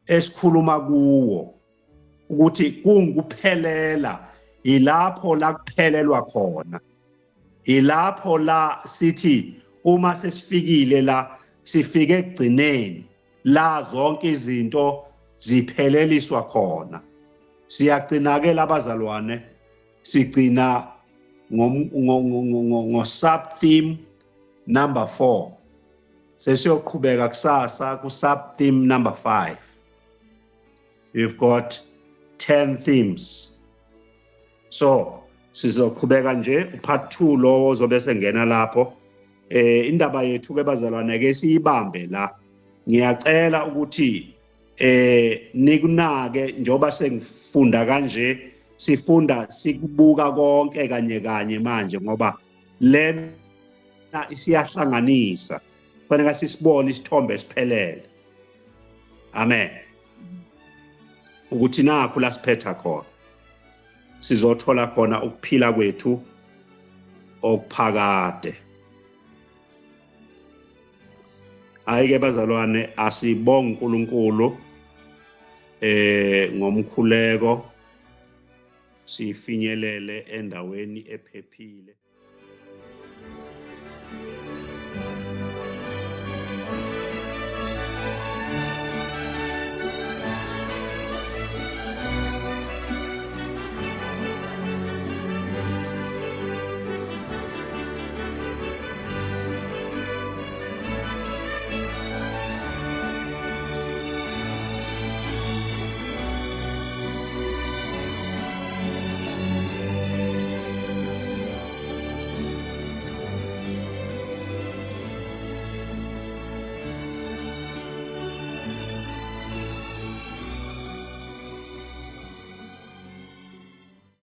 esikhuluma kuwo ukuthi kunguphelela, ilapho la kuphelelwa khona, ilapho la sithi uma sesifikile la sifike ekugcineni la zonke izinto zipheleliswa khona. Siyagcina ke labazalwane, sigcina ngo sub theme number 4. Sesiyoqhubeka kusasa ku sub theme number 5. We've got 10 themes. So sizoqhubeka nje part 2 lowo ozobe sengena lapho. Indaba yethu ke bazalwane ke siyibambe la. Ngiyacela ukuthi nikunake njoba sengifunda kanje, sifunda sikubuka konke kanye kanye manje, ngoba lena isiyahlanganisa. Kufanele sisibone isithombe esiphelele. Amen. Ukuthi nakho la siphetha khona, sizothola khona ukuphila kwethu okuphakade. Hayi ke bazalwane, asibonge uNkulunkulu ngomkhuleko, sifinyelele endaweni ephephile.